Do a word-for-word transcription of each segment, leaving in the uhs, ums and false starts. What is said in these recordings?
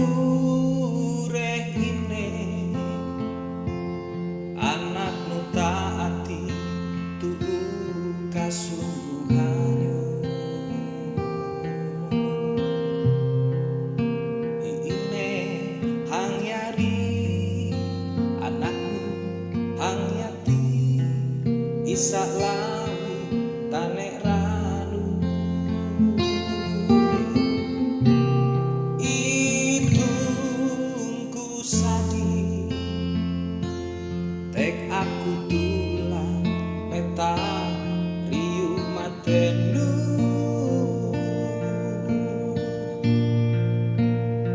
Ure hine, anak nu taati tu kasuhanyo. Ine hangyari, anak nu hangyati, isa lawi tane ranu. Itungku sadi, tek aku tula meta riu matenu.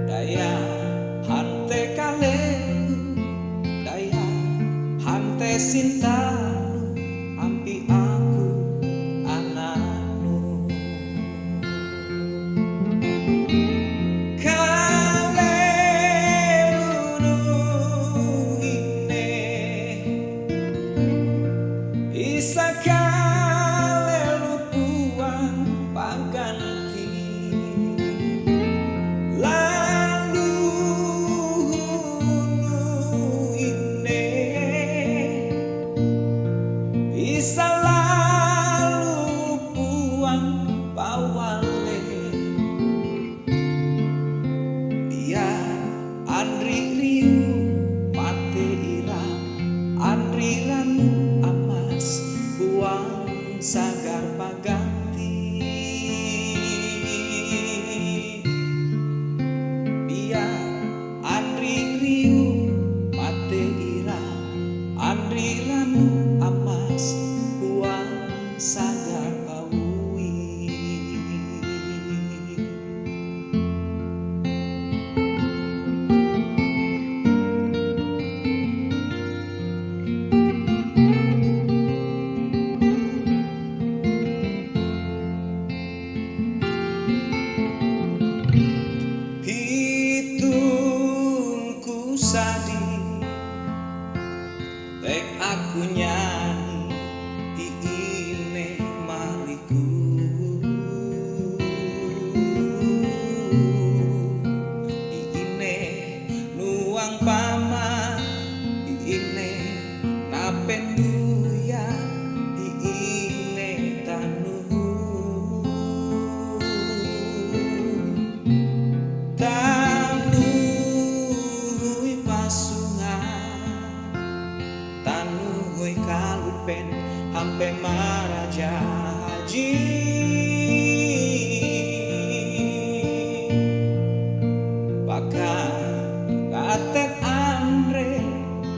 Daya hante kalenu, daya hante sintanu, ampi aku ananu. Kalelunu ine, isa kalelu puang paganti. Lalu hunu ine, isa lalu puang pawale. Ia anri riu mate ira, anri ranu amas puang sagar paganti. Ia anri riu mate ira, anri ranu amas puang sagar paui. Hitungku sadi, tek aku nyani, hi ine mariku. Hi ine nuang pama, hi ine napenduya, hi ine tanu. Tanu pasunga, tanu hoi kalupen, hampe maraja haji. Pakai katet andre,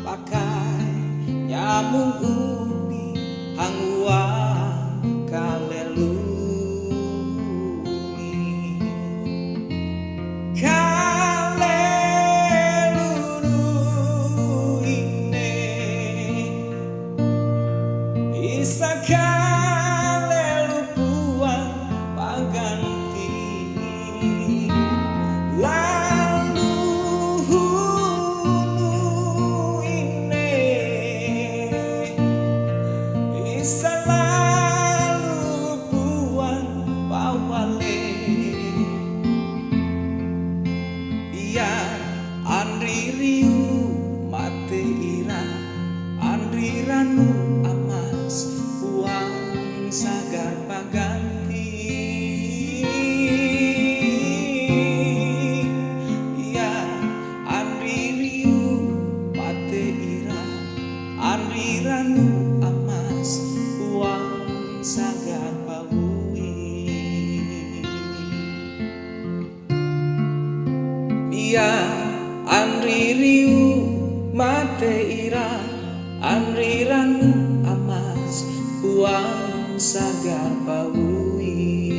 pakai nyamung uni, hangua kaleluni. Kalelunu ine, isa kalelu puang paganti. Lalu hunu ine, isa lalu puang pawale. Ia anri riu mate ira, anri ranu amas puang sagar paganti. Ia anri riu mate ira, anri ranu amas puang sagar paui. Ia anri riu mate ira, anri ranu amas puang sagar paui.